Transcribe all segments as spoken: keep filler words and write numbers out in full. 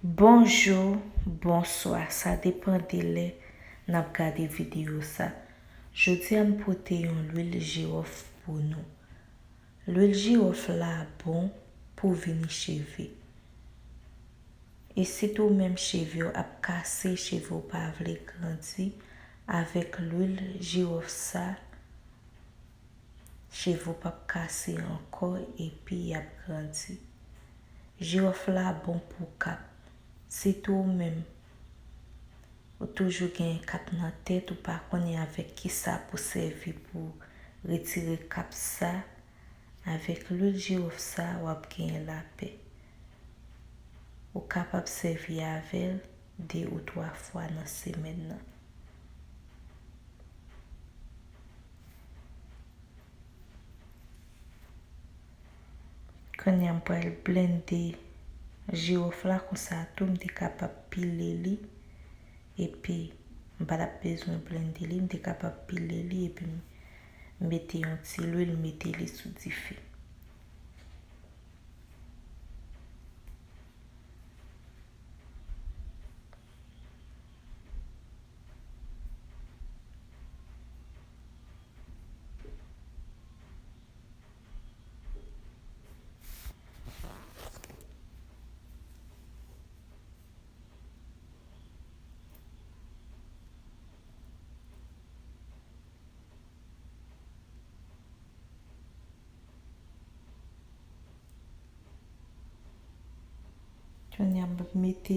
Bonjou, bonswa, sa depann de lè n ap gade videyo sa. Jodi a m pote yon lwil jiwòf pou nou. Lwil jiwòf la bon pou vini cheve. E sitou menm cheve w ap kase, cheve w pa vle grandi, avèk lwil jiwòf sa, cheve w p ap kase ankò epi y ap grandi. Jiwòf la bon pou kap. Sitou ou menm, ou toujou gen kap nan tèt, ou pa konnen avèk kisa pou sèvi pou retire kap sa, avèk lwil jiwòf sa, w ap genyen lapè. Ou kapab sèvi avè l de ou twa fwa nan semèn nan. Kounye a, m pral blende jiwòf la konsa tou, m te kapab pile li, epi m pa t ap bezwen blende li, m te kapab pile li, epi m mete yon ti lwil, m mete li sou dife. Kounye a, m ap mete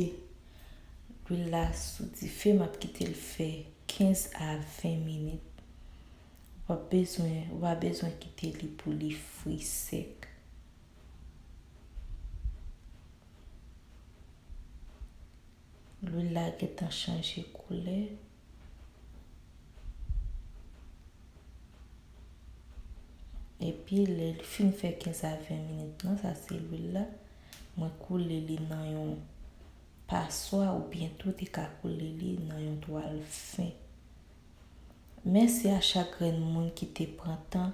lwil la sou dife, m ap kite l fè kenz a ven minit. Ou pa bezwen, ou pa bezwen kite li pou li fri sèk. Lwil la gentan chanje koulè. Epi, lè l fin fè kenz a ven minit lan, sa se lwil la, mwen koule li nan yon paswa oubyen tou te ka koule li nan yon twal fen. Mèsi a chak grenn moun ki te pran tan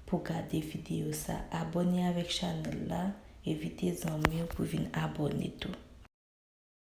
pou gade videyo sa. Abòne avèk chanèl la, envite zanmi w pou vin abòne tou.